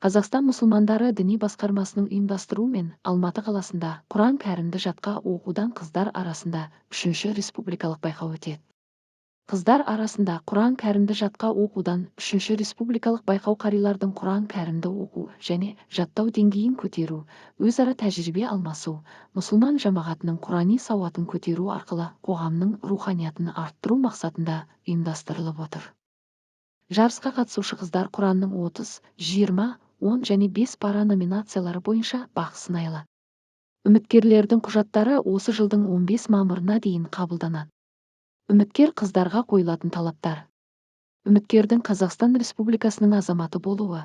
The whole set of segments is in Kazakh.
Қазақстан мұсылмандары діни басқармасының ұйымдастыруымен Алматы қаласында Құран кәрімді жатқа оқудан қыздар арасында үшінші республикалық байқау өтеді. Қыздар арасында Құран кәрімді жатқа оқудан үшінші республикалық байқау қарилардың Құран кәрімді оқу және жаттау деңгейін көтеру, өзара тәжірибе алмасу, мұсылман жамағатының құрани сауатын көтеру арқылы қоғамның руханиятын арттыру мақсатында ұйымдастырылып отыр. Жарысқа қатысушы қыздар Құранның 30, 20, 10 және 5 пара номинациялары бойынша бақ сынай алады. Үміткерлердің құжаттары осы жылдың 15 мамырына дейін қабылданады. Үміткер қыздарға қойылатын талаптар. Үміткердің Қазақстан Республикасының азаматы болуы.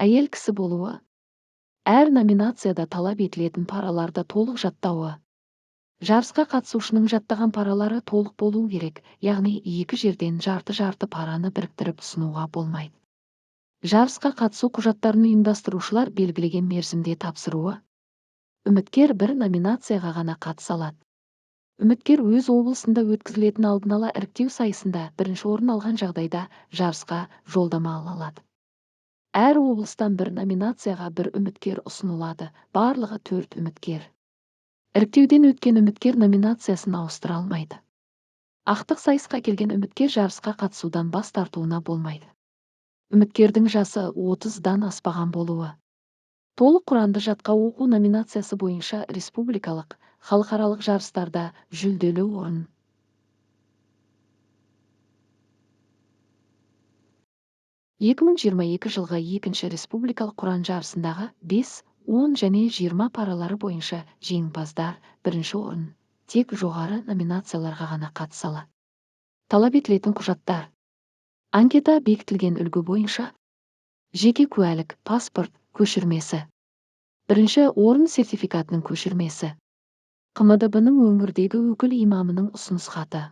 Әйел кісі болуы. Әр номинацияда талап етілетін параларды толық жаттауы. Жарысқа қатысушының жаттаған паралары толық болуы керек, яғни екі жерден жарты-жарты параны біріктіріп ұсынуға болмайды. Жарысқа қатысу құжаттарын ұйымдастырушылар белгілеген мерзімде тапсыруы. Үміткер бір номинацияға ғана қатыса алады. Үміткер өз облысында өткізілетін алдын ала іріктеу сайысында бірінші орын алған жағдайда жарысқа жолдама ала алады. Әр облыстан бір номинацияға бір үміткер ұсынылады, барлығы 4 үміткер. Іріктеуден өткен үміткер номинациясын ауыстыра алмайды. Ақтық сайысқа келген үміткер жарысқа қатысудан бас тартуына болмайды. Үміткердің жасы 30-дан аспаған болуы. Толық Құранды жатқа оқу номинациясы бойынша республикалық, халықаралық жарыстарда жүлделі орын. 2022 жылғы екінші республикалық Құран жарысындағы 5, 10 және 20 паралары бойынша жеңімпаздар бірінші орын, тек жоғары номинацияларға ғана қатыса алады. Талап етілетін құжаттар. Анкета бекітілген үлгі бойынша. Жеке куәлік, паспорт, көшірмесі. Бірінші орын сертификатының көшірмесі. ҚМДБ-ның өңірдегі өкіл имамының ұсыныс хаты.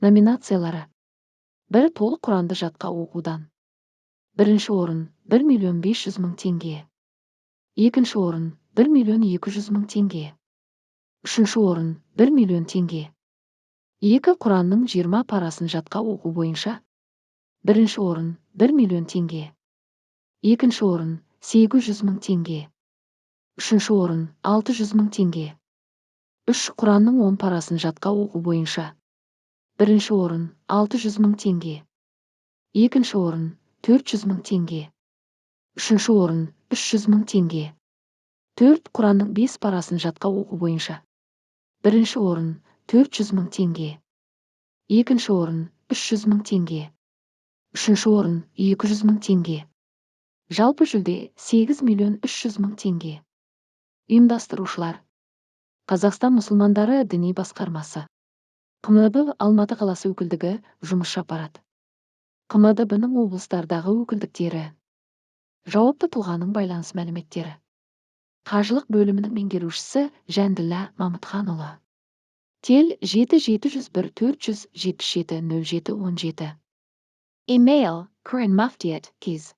Номинациялары. 1 толық Құранды жатқа оқудан. Бірінші орын 1 миллион 500 мың теңге. Екінші орын 1 миллион 200 мың теңге. Үшінші орын 1 миллион теңге. 2 Құранның 20 парасын жатқа оқу бойынша. Бірінші орын 1 миллион теңге. Екінші орын 800 мың теңге. Үшінші орын 600 мың теңге. 3 Құранның 10 парасын жатқа оқу бойынша. Бірінші орын 600 мың теңге. Екінші орын 400 мың теңге. Үшінші орын 300 мың теңге. 4 Құранның 5 парасын жатқа оқу бойынша. Бірінші орын 400 мың теңге. Екінші орын 300 мың теңге. Үшінші орын 200 мың теңге. Жалпы жүлде 8 миллион 300 мың теңге. Ұйымдастырушылар. Қазақстан мұсылмандары діни басқармасы. ҚМДБ Алматы қаласы өкілдігі жұмысшы аппарат. ҚМДБ-ның облыстардағы өкілдіктері. Жауапты тұлғаның байланыс мәліметтері. Қажылық бөлімінің меңгерушісі Жәнділла Мамытханұлы. Тел 7 701 477 07 17. Email, Quran Muftiate, Kiz.